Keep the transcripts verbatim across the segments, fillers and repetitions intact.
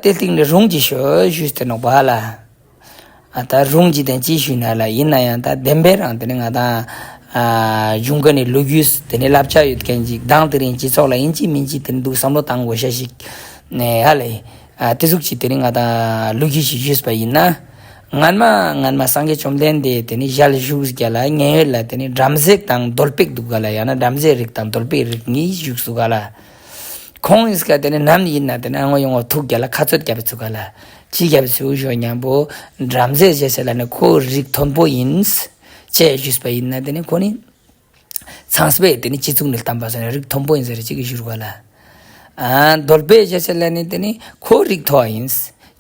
ཏེ་སྟིང་ནེ་རུང་ཅིག་ཞུ་ཞུས་ཏེ་ནོག་པ་ལ། ཨ་ད་རུང་ཅིག་དང་ཅི་ཞུས་ན་ལ་ཡིན་ན་ཡང་ད་བདེན་པའི་རང་ཏེ་ནེ་ང་དང་ཨ་གཞུང་ཀ་ནེ་ལོ་རྒྱུས་ཏེ་ནེ་བསླབ་བྱ་ཡོད་མཁན་ཅིག་དང་དེ་རིང་སྤྱི་ཚོགས་ལ་ཡིན་ཅིག་མིན་ཅིག་ཏེ་ནེ་འདུག་བསམ་བློ་བཏང་དགོས་ཤེས་ཤིག་ནེ་ཧ་ལེ། ཨ་ཏེ་ཟུག་ཅིག་ཏེ་ནེ་ང་དང་ལོ་རྒྱུས་ཤིག་ཞུས་པ་ཡིན་ན། སྔན་མ་སྔན་མ་སངས་རྒྱས་བཅོམ་ལྡན་འདས་ཏེ་ནེ་ཞལ་བཞུགས་རྒྱ་ལ་མཉན་ཡོད་ལ་ཏེ་ནེ་བྲམ་ཟེ་དང་གདོལ་པ་འདུག་ག་ལ། ཡང་ན་བྲམ་ཟེ་རིགས་དང་གདོལ་པའི་རིགས་གཉིས་བཞུགས་སུག་ག་ལ། ཁོང་ཉིས་ཀ་ཏེ་ནེ་ནམ་ཡིན་ན་ཏེ་ནེ་ཨ་ངོ་ཡོང་ངོ་ཐུག་རྒྱ་ལ་ཁ་ཚོད་རྒྱབ་ཚུག་ག་ལ། ཅི་རྒྱབ་ཚུག་ཞུ་ཉམ་པོ་བྲམ་ཟེ་ཞེས་ཟེར་ལ་ནི་ཁོ་རིགས་མཐོན་པོ་ཡིན་ཅེས་ཞུས་པ་ཡིན་ན་ཏེ་ནེ་ཁོ་ནི་ཚངས་པས་ཏེ་ནེ་སྤྱི་གཙུག་ནེ་བལྟམས་པ་སོང་ནེ་རིགས་མཐོན་པོ་ཡིན་ཟེར་ཅིག་གི་ཞུ་རུག་ག་ལ། ཨ་གདོལ་པ་ཞེས་ཟེར་ལ་ནི་ཏེ་ནེ་ཁོ་རིགས་མཐོ་བ་ཡིན།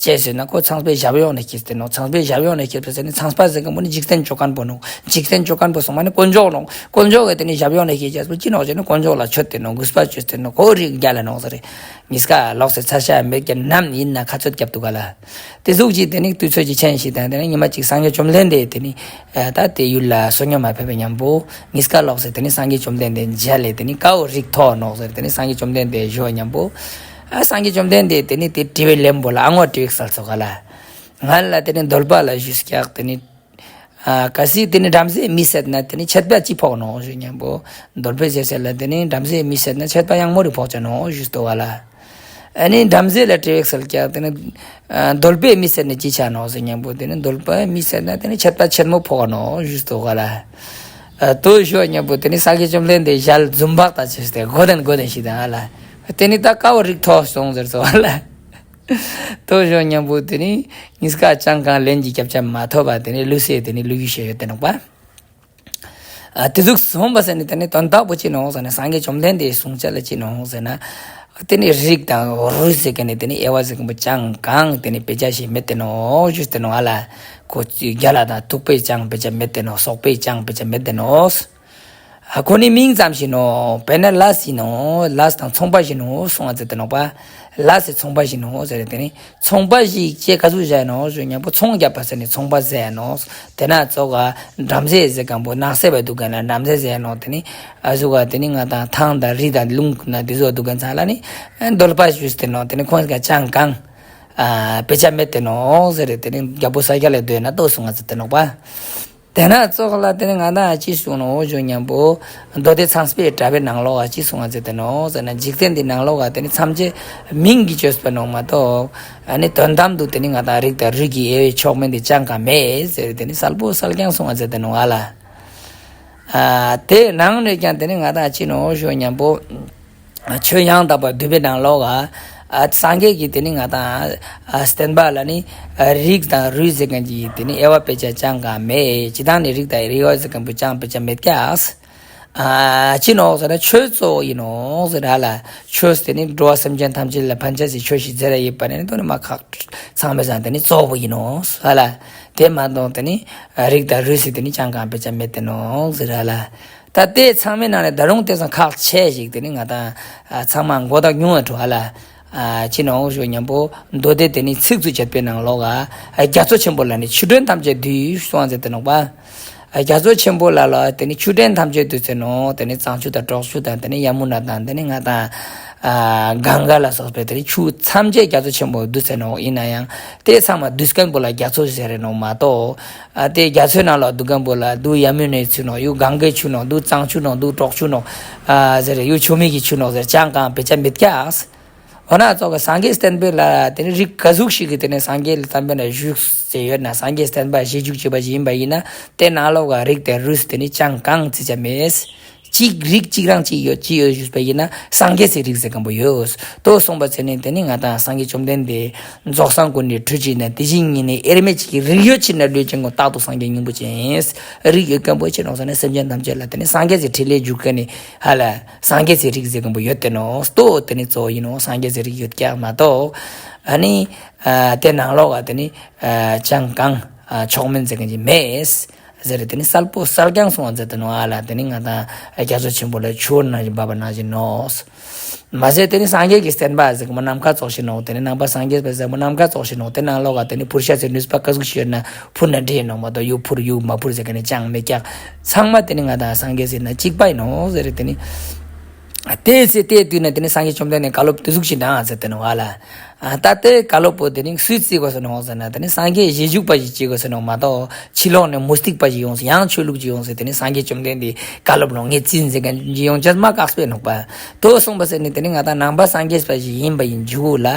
ཅི་ཟེར་ན་ཁོ་ཚངས་པའི་ཞབས་གཡོག་ནེ་སྐྱེས་ཏེ་ནོག། ཚངས་པའི་ཞབས་གཡོག་ནེ་སྐྱེས་པ་ཟེར་ནི་ཚངས་པ་ཟེར་མཁན་པོ་ནི་འཇིག་རྟེན་ཅོ་མཁན་པོ་ནོག། འཇིག་རྟེན་ཅོ་མཁན་པོ་སོང་མ་ནི་དཀོན་མཆོག་ནོག། དཀོན་མཆོག་གི་ཏེ་ནེ་ཞབས་གཡོག་ནེ་སྐྱེས་ཅེས་པོ་ཅི་ནོག་ཟེར་ན་དཀོན་མཆོག་ལ་མཆོད་དེ་ནོག། གུས་པ་བཅོས་ཏེ་ནོག། ཁོ་རིགས་རྒྱ་ལ་ནོག་ཟེར། ཉིས་ཀ་ལོགས་སེ་ཚར་ཤ་མེད་ཀྱང་ནམ་ཡིན་ན་ཁ་ཚོད་རྒྱབ་འདུག་ག་ལ། ཏེ་ཟུག་ཅིག་ཏེ་ནེ་དུས་ཚོད་ཅིག་ཆེན་ཞིག་དང་ཏེ་ནེ་ཉི་མ་ཅིག་སངས་རྒྱས་བཅོམ་ལྡན་འདས་ཏེ་ནེ་ཨ་ད་ཏེ་ཡུལ་ལ་བསོད་སྙོམས་མ་ཕེབས་པའི་ཉམ་པོ་ཉིས་ཀ་ལོགས་སེ་ཏེ་ནེ་སངས་རྒྱས་བཅོམ་ལྡན་འདས་མཇལ་ལེ་ཏེ་ནེ་ཀ་བོ་རིགས་མཐོ་ནོག་ཟེར་ཏེ་ནེ་སངས་རྒྱས་བཅོམ་ལྡན་འདས་ཞུ་བ་ཉམ་པོ། ཨ་སངས་རྒྱས་བཅོམ་ལྡན་འདས་ཏེ་ནེ་ཏེ་དྲི་བའི་ལན་པོ་ལ་ཨ་ངོ་དྲི་བའི་སལ་ཚུག་ག་ལ། ང་ལ་ཏེ་ནེ་གདོལ་པ་ལ་ཞུས་ཀྱག་ཏེ་ནེ། ཨ་གལ་སྲིད་ཏེ་ནེ་བྲམ་ཟེ་མི་བསད་ན་ཏེ་ནེ་ཆད་པ་ཅི་ཕོག་ནོག་ཞུ་ཉམ་པོ། གདོལ་པ་ཞེས་ཟེར་ལ་ཏེ་ནེ་བྲམ་ཟེ་མི་བསད་ན་ཆད་པ་ཡང་མོ་རི་ཕོག་ཅེས་ནོག་ཞུས་ཏོག་ག་ལ། ཨ་ནི་བྲམ་ཟེ་ལ་དྲི་བའི་སལ་ཀྱག་ཏེ་ནེ་ཨ་གདོལ་པས་མི་བསད་ན་ཅི་ཆ་ནོག་ཟེར་ཉམ་པོ་ཏེ་ནེ་གདོལ་པས་མི་བསད་ན་ཏེ་ནེ་ཆད་པ་ཆེན་མོ་ཕོག་ནོག་ཞུས་ཏོག་ག་ལ། ཨ་ཏོ་ཞུ་ཉམ་པོ་ཏེ་ནེ་སངས་རྒྱས་བཅོམ་ལྡན་འདས་ཞལ་འཛུམ་བག་དང་བཅས་ཏེ་མགོ་ལྡན་མགོ་ལྡན་ཞིག་དང་ཨ་ལ། ཏེ་ནེ་ད་ཀ་བོ་རིགས་མཐོ་སོང་ཟེར་སོང་ཨ་ལ། ཏོ་ཞུ་ཉམ་པོ་ཏེ་ནེ་ཉིས་ཀ་ཅང་གང་ལན་གྱི་སྐྱབས་ཆ་མ་ཐོབ་པ་ཏེ་ནེ་ལུས་སེ་ཏེ་ནེ་ལུས་ཡུལ་ཞིག་ཡོད་དེ་ནོག་པ། ཨ་ཏེ་ཟུག་སོང་བ་ཟེར་ནི་ཏེ་ནེ་དོན་དག་པོ་ཅི་ནོག་ཟེར་ན་སངས་རྒྱས་བཅོམ་ལྡན་འདས་གསུང་ཅེས་ལ་ཅི་ནོག་ཟེར་ན། ཏེ་ནེ་རིགས་དང་རུས་ཟེར་མཁན་ནི་ཏེ་ནེ་དབྱེ་བ་ཟེར་མཁན་པོ་ཅང་གང་ཏེ་ནེ་དཔེ་ཆ་ཞིག་མེད་དེ་ནོག་ཞུས་ཏེ་ནོག་ཨ་ལ། ཁོ་རྒྱ་ལ་དང་ཐུག་པའི་ཅང་དཔེ་ཆ་མེད་དེ་ནོག། སོག་པའི་ཅང་དཔེ་ཆ་མེད་དེ་ནོག། ཨ་ཁོ་ནི་མིང་ཙམ་ཞིག་ནོག། དཔེར་ན་ལས་ཡིན་ནོག། ལས་དང་ཚོང་པ་ཞིག་ནོག་གསུང་བ་ཟེར་ཏེ་ནོག་པ། ལས་སི་ཚོང་པ་ཞིག་ནོག་ཟེར་ཏེ་ནི་ཚོང་པ་ཞིག་ཅེས་ག་ཟུག་བྱས་ནོག་ཞུ་ཉམ་པོ་ཚོང་རྒྱབ་པ་ཟེར་ནི་ཚོང་པ་ཟེར་ནོག། ཏེ་ན་ཙོགས་ག་བྲམ་ཟེ་ཟེར་མཁན་པོ་ནགས་གསེབ་པ་འདུག་མཁན་ལ་བྲམ་ཟེ་ཟེར་ནོག། ཏེ་ནི་ཨ་ཟུག་ག་ཏེ་ནི་ང་དང་ཐང་དང་རི་དང་ལུང་ན་ཏེ་ཟུག་འདུག་མཁན་ཚང་ལ་ནི་གདོལ་པ་ཞུས་ཏེ་ནོག། ཏེ་ནི་ཁོང་ག་ཅང་གང་ཨ་དཔེ་ཆ་མེད་དེ་ནོག་ཟེར་ཏེ་ནི་རྒྱལ་པོ་ས་སྐྱ་ལ་སྡོད་ན་ཏོ་གསུང་བ་ཟེར་ཏེ་ནོག་པ། ཏེ་ན་ཙོགས་ལ་ཏེ་ནེ་ང་དང་ཅི་གསུངས་ནོག་ཞུ་ཉམ་པོ། མདོ་སྡེ་ཚངས་པའི་དྲ་བའི་ནང་ལོགས་ལ་ཅི་གསུངས་ཟེར་ཏེ་ནོག་ཟེར་ན་འཇིག་རྟེན་འདི་ནང་ལོགས་ལ་ཏེ་ནེ་ཚང་མ་མིང་གི་བཅོས་པ་ནོག་མ་གཏོགས། ཨ་ནི་དོན་དམ་དུ་ཏེ་ནེ་ང་དང་རིགས་དང་རུས་ཀྱི་དབྱེ་བའི་མཆོག་དམན་འདི་ཅང་གང་མེད་ཟེར་ཏེ་ནེ་གསལ་པོ་གསལ་རྐྱང་གསུངས་ཟེར་ཏེ་ནོག་ཨ་ལ། ཨ་ཏེ་ནང་ནེ་ཀྱང་ཏེ་ནེ་ང་དང་ཅི་ནོག་ཞུ་ཉམ་པོ། ཆོས་ཡང་དག་པར་སྡུད་པའི་ནང་ལོགས་ལ། ཨ་སངས་རྒྱས་ཀྱིས་ཏེ་ནེ་ང་དང་ཨ་བསྟན་པ་ལ་ནི་ཨ་རིགས་དང་རུས་ཟེར་མཁན་གྱི་ཏེ་ནེ་དབྱེ་བ་དཔེ་ཆ་ཅང་གང་མེད། ཅི་དང་ནི་རིགས་དང་རུས་ཟེར་མཁན་པོ་ཅང་དཔེ་ཆ་མེད་ཀྱག། ཨ་ཅི་ནོག་ཟེར་ན་ཆོས་གཙོ་བོ་ཡིན་ནོག་ཟེར་ར་ལ། ཆོས་ཏེ་ནེ་འགྲོ་བ་སེམས་ཅན་ཐམས་ཅད་ལ་ཕན་ཆེས་སི་ཆོས་ཤིག་ཟེར་ར་ཡོད་པ་ནི་ཏེ་ནེ་མ་ཁག་ཚང་མའི་སང་ཏེ་ནེ་གཙོ་བོ་ཡིན་ནོག་ཟེར་ར་ལ། ཏེ་མ་གཏོགས་ཏེ་ནེ་རིགས་དང་རུས་སི་ཏེ་ནེ་ཅང་གང་དཔེ་ཆ་མེད་དེ་ནོག་ཟེར་ར་ལ། ད་ཏེ་ཚང་མའི་ནང་ནེ་ད་རུང་ཏེ་ཚང་ཁག་ཆེ་ཞིག་ཏེ་ནེ་ང་དང་ཨ་ཚང་མ་མགོ་བཏགས་ཉུང་བ་འགྲོ་ཨ་ལ། ཨ་ཅི་ནོག་ཞུ་ཉམ་པོ་མདོ་སྡེ་ཏེ་ནེ་ཚིགས་བཅད་པའི་ནང་ལོགས་ལ་ཨ་རྒྱ་མཚོ་ཆེན་པོ་ལ་ནི་ཆུ་ཕྲན་ཐམས་ཅད་འདུས་གསུངས་ཟེར་ཏེ་ནོག་པ། ཨ་རྒྱ་མཚོ་ཆེན་པོ་ལ་ལ་ཏེ་ནེ་ཆུ་ཕྲན་ཐམས་ཅད་འདུས་ཟེར་ནོག། ཏེ་ནེ་གཙང་ཆུ་དང་གྲོག་ཆུ་དང་ཏེ་ནེ་ཡ་མུ་ན་དང་ཏེ་ནེ་ང་དང་ཨ་གངྒཱ་ལ་སོགས་པའི་ཏེ་ནེ་ཆུ་ཐམས་ཅད་རྒྱ་མཚོ་ཆེན་པོ་འདུས་ཟེར་ནོག། ཡིན་ན་ཡང་ཏེ་ཚང་མ་འདུས་མཁན་པོ་ལ་རྒྱ་མཚོ་ཟེར་རེ་ནོག་མ་གཏོགས། ཨ་ཏེ་རྒྱ་མཚོའི་ནང་ལ་འདུས་མཁན་པོ་ལ་འདུ་ཡ་མུ་ནའི་ཆུ་ནོག། ཡུ་གངྒཱའི་ཆུ་ནོག། འདུ་གཙང་ཆུ་ནོག། འདུ་གྲོག་ཆུ་ནོག། ཨ་ཟེར་རེ་ཡུ་ཆུ་མིག་གི་ཆུ་ནོག་ཟེར་ཅང་གང་དཔེ་ཆ་མེད་ཀྱག། འོ་ན་ཙོགས་སངས་རྒྱས་བསྟན་པའི་ལ་ལ་ཏེ་ནེ་རིགས་ག་ཟུག་ཞིག་གི་ཏེ་ནེ་སངས་རྒྱས་ལ་བསྟན་པའི་ལ་བཞུགས་ཟེར་ཡོད་ན་སངས་རྒྱས་བསྟན་པ་ཞེས་འཇུག་ཅེས་པ་ཞིག་ཡིན་པ་ཡིན་ན་ཏེ་ནང་ལོགས་ལ་རིགས་དང་རུས་ཏེ་ནེ་ཅང་གང་རྩི་ཆ་མེད། གཅིག་རིགས་གཅིག་རང་གཅིག་ཡོད་གཅིག་ཡོད་ཞུས་པ་ཡིན་ན་སངས་རྒྱས་སི་རིགས་ཟེར་མཁན་པོ་ཡོད། ཏོ་གསུངས་པ་ཟེར་ནི་ཏེ་ནེ་ང་དང་སངས་རྒྱས་བཅོམ་ལྡན་འདས་རྫོགས་སངས་སྐུ་ནི་ཁྲུས་ཅི་ན་དེ་བཞིན་ཉིད་ནི་དབྱེར་མེད་ཅིག་གི་རིགས་ཡོད་ཕྱིར་ན་ལུས་ཅན་ཀུན་རྟག་ཏུ་སངས་རྒྱས་སྙིང་པོ་ཅན། རིགས་ཡོད་མཁན་པོ་ཅི་ནོག་ཟེར་ན་སེམས་ཅན་ཐམས་ཅད་ལ་ཏེ་ནེ་སངས་རྒྱས་སི་ཁྲི་ལས་འཇུག་མཁན་ནི་ཧ་ལ་སངས་རྒྱས་སི་རིགས་ཟེར་མཁན་པོ་ཡོད་དེ་ནོག། ཏོ་ཏེ་ནེ་གཙོ་བོ་ཡིན་ནོག། སངས་རྒྱས་སི་རིགས་ཡོད་ཀྱག་མ་གཏོགས། ཨ་ནི་ཨ་ཏེ་ནང་ལོགས་ལ་ཏེ་ནེ་ཨ་ཅང་གང་ཨ་མཆོག་དམན་ཟེར་མཁན་ཅིག་མེད། ཟེར་ཏེ་ནི་གསལ་པོ་གསལ་རྐྱང་གསུངས་པ་མཛད་དེ་ནོག་ཨ་ལ། ཏེ་ནི་ང་དང་རྒྱ་མཚོ་ཆེན་པོ་ལ་ཆུ་བོ་ནང་བཞིན་འབབ་པ་ནང་བཞིན་ནོག། མ་ཟད་ཏེ་ནི་སངས་རྒྱས་ཀྱི་བསྟན་པ་ཟེར་མཁན་པོ་ནམ་མཁའ་ཙོགས་ཤིག་ནོག། ཏེ་ནི་ནང་པ་སངས་རྒྱས་པ་ཟེར་མཁན་པོ་ནམ་མཁའ་ཙོགས་ཤིག་ནོག། ཏེ་ནང་ལོགས་ལ་ཏེ་ནི་འཕུར་ཤེས་སི་ནུས་པ་ག་ཟུག་ཤིག་ཡོད་ན་འཕུར་ན་འགྲིག་ནོག་མ་གཏོགས་ཡུ་འཕུར་ཡུ་མ་འཕུར་ཟེར་མཁན་ནི་ཅང་མེད་ཀྱག། ཚང་མ་ཏེ་ནི་ང་དང་སངས་རྒྱས་ཟེར་ན་གཅིག་པ་ཡིན་ནོག་ཟེར་ཏེ་ནི། ཏེ་ཚེ་ཏེ་དུས་ན་ཏེ་ནི་སངས་རྒྱས་བཅོམ་ལྡན་འདས་ནི་བཀའ་སློབ་ཏེ་ཟུག་ཅིག་གནང་ཟེར་ཏེ་ནོག་ཨ་ལ། ཨ་ད་དེ་བཀའ་སློབ་པོ་དེ་ནི་སུས་བརྩི་དགོས་ས་ནོག་ཟེར་ན། དེ་ནི་སངས་རྒྱས་རྗེས་འཇུག་པ་ཞིག་བྱེད་དགོས་ས་ནོག་མ་གཏོགས། ཕྱི་ལོགས་ནས་མུ་སྟེགས་པ་ཞིག་ཡོང་སྟེ་ཡང་ཆོས་ལུགས་ཅིག་ཡོང་སྟེ་དེ་ནི་སངས་རྒྱས་བཅོམ་ལྡན་འདས་བཀའ་སློབ་ལོ་ངས་བརྩིན་ཟེར་མཁན་ཅིག་ཡོང་ཅེས་མ་དཀགས་པོ་ནོག་པ། དེ་སོང་པ་ཟེར་ནས་དེ་ནི་ང་ཏང་ནང་པ་སངས་རྒྱས་པ་ཞིག་ཡིན་པ་ཡིན་རྒྱུ་ལ།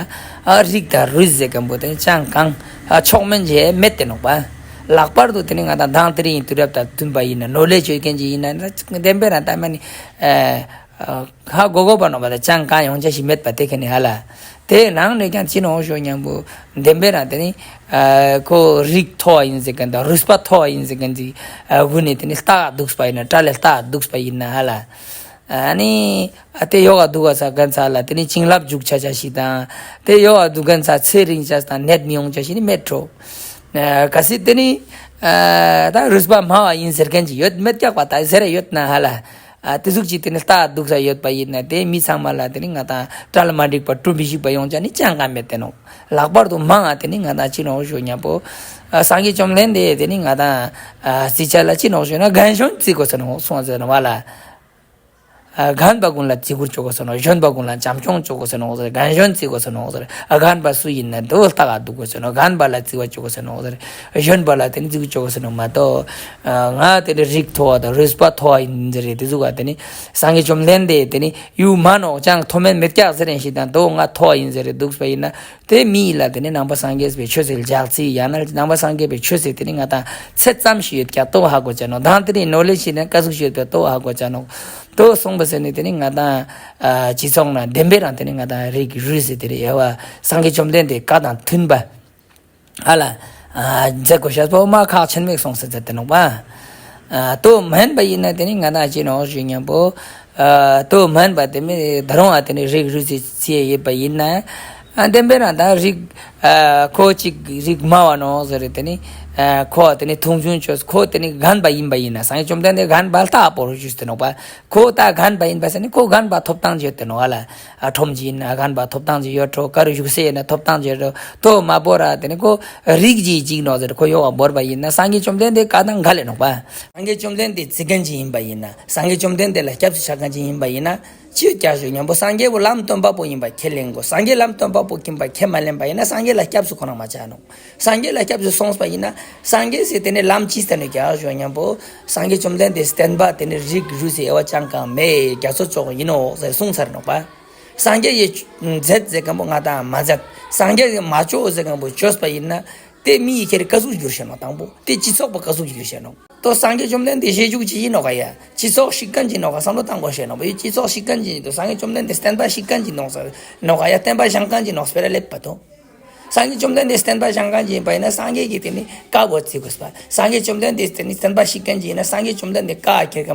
ཨ་རིགས་དང་རུས་ཟེར་མཁན་པོ་དེ་ནི་ཅང་གང་ཨ་ཆོག་མིན་ཅིག་མེད་དེ་ནོག་པ། ལྷག་པར་དུ་དེ་ནི་ང་ཏང་མདང་དེ་རིང་དུས་རབས་དང་མཐུན་པ་ཡིན་ན། ནོ་ལེཇ་ཡོད་མཁན་ཅིག་ཡིན་ན། བདེན་པའི་རང་ད་མ་ནི་ཨ་ཧ་གོ་གོ་པ་ནོག་པ། ད་ཅང་གང་ཡོང་ཅེས་ཤིག་མེད་པ་དེ་ཁེ་ནི་ཧ་ལ། དེ་ནང་ནས་ཀྱང་ཅི་ནོག་ཞུ་མཁན་པོ་བདེན་པའི་རང་དེ་ནི་ཨ་ཁོ་རིགས་མཐོ་བ་ཡིན་ཟེར་མཁན་དང་རུས་པ་མཐོ་བ་ཡིན་ཟེར་མཁན་ཅིག་ཨ་གུན་ནི་དེ་ནི་ལྟ་ག་འདུག་པ་ཡིན་ན། གྲལ་ལ་ལྟ་ག་འདུག་པ་ཡིན་ན་ཧ་ལ། ཨ་ནི་ཨ་དེ་ཡོག་ག་འདུག་ག་ཟེར་མཁན་ཚ་ལ་དེ་ནི་བྱིན་རླབས་འཇུག་ཆ་ཆ་ཞིག་དང་། དེ་ཡོག་ག་འདུག་མཁན་ཚ་ཚེ་རིང་ཆ་དང་ནད་མི་ཡོང་ཆ་ཞིག་ནི་མེད་འགྲོ། ཨ་གལ་སྲིད་དེ་ནི་ཨ་ད་རུས་པ་དམའ་བ་ཡིན་ཟེར་མཁན་ཅིག་ཡོད་མེད་ཀྱག་པ། ད་ཟེར་ཡོད་ན་ཧ་ལ། ཨ་དེ་ཟུག་ཅིག་དེ་ནི་ལྟ་འདུག་ས་ཡོད་པ་ཡིན་ན། དེ་མི་ཚང་མ་ལ་དེ་ནི་ང་ཏང་གྲལ་མ་འགྲིག་པ་གྲུ་འབི་ཞིག་པ་ཡོང་ཆ་ནི་ཅང་གང་མེད་དེ་ནོག། ལྷག་པར་དུ་མང་ང་དེ་ནི་ང་ཏང་ཅི་ནོག་ཞུ་མཁན་པོ། ཨ་སངས་རྒྱས་བཅོམ་ལྡན་འདས་དེ་ནི་ང་ཏང་ཨ་རྩི་ཆ་ལ་ཅི་ནོག་ཞུ་ན་རྒན་གཞོན་བརྩི་དགོས་ས་ནོག་གསུངས་ཟེར་ནོག་པ་ལ། ཨ་རྒན་པ་ཀུན་ལ་བརྩི་བཀུར་ཅོ་དགོས་ས་ནོག། གཞོན་པ་ཀུན་ལ་བྱམས་སྐྱོང་ཅོ་དགོས་ས་ནོག་ཟེར། རྒན་གཞོན་བརྩི་དགོས་ས་ནོག་ཟེར། ཨ་རྒན་པ་སུ་ཡིན་ན་དེ་བོ་ལྟ་ག་འདུག་དགོས་ས་ནོག། རྒན་པ་ལ་བརྩི་བ་ཅོ་དགོས་ས་ནོག་ཟེར། གཞོན་པ་ལ་དེ་ནི་བརྩི་བཀུར་ཅོ་དགོས་ས་ནོག་མ་གཏོགས། ཨ་ང་དེ་ནི་རིགས་མཐོ་བ་དང་རུས་པ་མཐོ་བ་ཡིན་ཟེར་རེ་དེ་ཟུག་ག་དེ་ནི་སངས་རྒྱས་བཅོམ་ལྡན་འདས་དེ་ནི་ཡུ་མ་ནོག་ཅང་མཐོ་དམན་མེད་ཀྱག་ཟེར་རེ་ཞིག་དང་དེ་བོ་ང་མཐོ་བ་ཡིན་ཟེར་རེ་འདུག་པ་ཡིན་ན། དེ་མི་ཡི་ལ་དེ་ནི་ནང་པ་སངས་རྒྱས་པའི་ཆོས་སི་ལྗགས་རྩི་ཡང་ན་ནང་པ་སངས་རྒྱས་པའི་ཆོས་སི་དེ་ནི་ང་ཏང་ཚད་ཙམ་ཞིག་ཡོད་ཀྱག་དེ་བོ་ཧ་གོ་ཆ་ནོག། དང་དེ་ནི་ནོ་ལེཇ་ཞིག་ནི་ཀ་ཟུག་ཞིག་ཡོད་པ་དེ་བོ་ཧ་གོ་ཆ་ནོག། དེ་བོ་སོང་པ་ཟེར་ནི་དེ་ནི་ང་ཏང་ཨ་སྤྱི་ཚོགས་ནང་བདེན་པའི་རང་དེ་ནི་ང་ཏང་རིགས་རུས་སི་དེ་རེ་ཡ་བ་སངས་རྒྱས་བཅོམ་ལྡན་འདས་བཀའ་དང་མཐུན་པ་ཧ་ལ་ཨ་མཛད་དགོས་ཤེས་པོ་མ་ཁག་ཆེན་མོ་སོང་ཟེར་ཟེར་དེ་ནོག་པ། ཨ་དེ་བོ་མན་པ་ཡིན་ན་དེ་ནི་ང་ཏང་ཅི་ནོག་ཞུ་མཁན་པོ། ཨ་དེ་བོ་མན་པ་དེ་མི་ད་རུང་ཨ་དེ་ནི་རིགས་རུས་སི་ཚེ་ཡོད་པ་ཡིན་ན། ཨ་བདེན་པའི་རང་ད་རིགས་ཨ་ཁོ་ཅིག་རིགས་དམའ་བ་ནོག་ཟེར་རེ་དེ་ནི་ཨ་ཁོ་དེ་ནི་མཐོང་ཆུང་ཅོས། ཁོ་དེ་ནི་རྒན་པ་ཡིན་པ་ཡིན་ན། སངས་རྒྱས་བཅོམ་ལྡན་འདས་རྒན་པ་ལྟ་བུ་རུ་ཞུས་ཏེ་ནོག་པ། ཁོ་ད་རྒན་པ་ཡིན་པ་ཟེར་ནི་ཁོ་རྒན་པ་ཐོབ་ཐང་ཅིག་ཡོད་དེ་ནོག་ཧ་ལ། ཨ་ཁྲོམ་ཅིག་ཡིན་ན་རྒན་པ་ཐོབ་ཐང་ཅིག་ཡོད་འགྲོ། ག་རུ་བཞུགས་སའི་ཡིན་ན་ཐོབ་ཐང་ཅིག་ཡོད་འགྲོ། དེ་མ་བོར་ར་དེ་ནི་ཁོ་རིགས་ཅིག་ཅིག་ནོག་ཟེར་ཁོ་ཡོག་ག་བོར་བ་ཡིན་ན་སངས་རྒྱས་བཅོམ་ལྡན་འདས་བཀའ་དང་འགལ་ལེ་ནོག་པ། སངས་རྒྱས་བཅོམ་ལྡན་འདས་བརྩི་མཁན་ཅིག་ཡིན་པ་ཡིན་ན། སངས་རྒྱས་བཅོམ་ལྡན་འདས་ལ་སྐྱབས་སུ་ཆ་མཁན་ཅིག་ཡིན་པ་ཡིན་ན། ཅི་ཡོད་ཀྱག་ཞུ་མཁན་པོ་སངས་རྒྱས་པོ་ལམ་སྟོན་པ་པོ་ཡིན་པ་ཁས་ལེན་དགོས། སངས་རྒྱས་ལམ་སྟོན་པ་པོ་ཡིན་པ་ཁས་མ་ལེན་པ་ཡིན་ན་སངས་རྒྱས་ལ་སྐྱབས་སུ་ཁོ་རང་མ་ཆ་ནོག། སངས་རྒྱས་ལ་སྐྱབས་སུ་སོང་པ་ཡིན་ན་སངས་རྒྱས་སི་དེ་ནི་ལམ་ཅི་སྟན་ནོག་ཀྱག་ཞུ་མཁན་པོ། སངས་རྒྱས་བཅོམ་ལྡན་འདས་བསྟན་པ་དེ་ནི་རིགས་རུས་སི་དབྱེ་བ་ཅང་གང་མེད་རྒྱ་མཚོ་ཅོག་ཡིན་ནོག་ཟེར་གསུངས་ཚར་ནོག་པ། སངས་རྒྱས་ཡི་མཛད་ཟེར་མཁན་པོ་ང་ཏང་མ་མཛད། སངས་རྒྱས་ཀྱིས་མ་ཅོ་ཟེར་མཁན་པོ་ཅོས་པ་ཡིན་ན། དེ་མི་ཡི་ཁྱེར་ཀ་ཟུག་འགྱུར་ཤེས་ནོག་དང་པོ། དེ་སྤྱི་ཚོགས་པོ་ཀ་ཟུག་འགྱུར་ཤེས་ནོག། དོ་སངས་རྒྱས་བཅོམ་ལྡན་འདས་རྗེས་འཇུག་ཅིག་ཡིན་ནོག་ག་ཡ། སྤྱི་ཚོགས་ཤིག་མཁན་ཅིག་ནོག་ག་བསམ་བློ་བཏང་དགོས་ཤེས་ནོག་པ། སྤྱི་ཚོགས་ཤིག་མཁན་ཅིག་དོ་སངས་རྒྱས་བཅོམ་ལྡན་འདས་བསྟན་པ་ཤིག་མཁན་ཅིག་ནོག་ཟེར་ནོག་ག་ཡ། བསྟན་པ་བཞེངས་མཁན་ཅིག་ནོག་སྤེ་ར་ལེབ་པ་དོ། སངས་རྒྱས་བཅོམ་ལྡན་འདས་བསྟན་པ་བཞེངས་མཁན་ཅིག་ཡིན་པ་ཡིན་ན་སངས་རྒྱས་ཀྱི་དེ་ནི་བཀའ་བོ་བརྩི་དགོས་པ། སངས་རྒྱས་བཅོམ་ལྡན་འདས་དེ་ནི་བསྟན་པ་ཤིག་མཁན་ཅིག་ཡིན་ན་སངས་རྒྱས་བཅོམ་ལྡན་འདས་བཀའ་ཁྱེར་ག་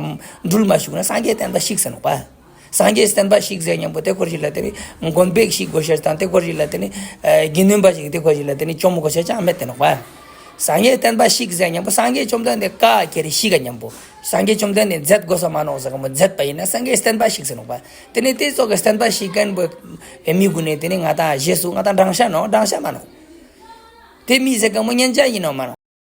འགྲུལ་མ་ཞུགས་ན་སངས་རྒྱས་བསྟན་པ་ཤིག་ཟེར་ནོག་པ། སངས་རྒྱས་བསྟན་པ་ཤིག་ཟེར་མཁན་པོ་དེ་སྐོར་ཞིག་ལ་དེ་ནི་མགོན་པོ་ཞིག་དགོས་ཤེས་དང་དེ་སྐོར་ཞིག་ལ་དེ་ནི་ཨ་དགེ་འདུན་པ་ཞིག་དེ་སྐོར་ཞིག་ལ་དེ་ནི་ཅོ་མོ་དགོས་ཤེས་ཅང་མེད་དེ་ནོག་པ། སངས་རྒྱས་བསྟན་པ་ཤིག་ཟེར་མཁན་པོ་སངས་རྒྱས་བཅོམ་ལྡན་འདས་བཀའ་ཁྱེར་ཤིག་ག་མཁན་པོ། སངས་རྒྱས་བཅོམ་ལྡན་འདས་མཛད་དགོས་ས་མ་ནོག་ཟེར་མཁན་པོ་མཛད་པ་ཡིན་ན་སངས་རྒྱས་བསྟན་པ་ཤིག་ཟེར་ནོག་པ། དེ་ནི་དེ་ཙོགས་ཀྱི་བསྟན་པ་ཤིག་མཁན་པོ་ཨེ་མི་གུན་ནི་དེ་ནི་ང་ཏང་རྗེས་སུ་ང་ཏང་འབྲང་ཤེས་ནོག་འབྲང་ཤེས་མ་ནོག། དེ་མི་ཟེར་མཁན་པོ་སྙན་ཆ་ཡིན་ནོག་མ་ནོག།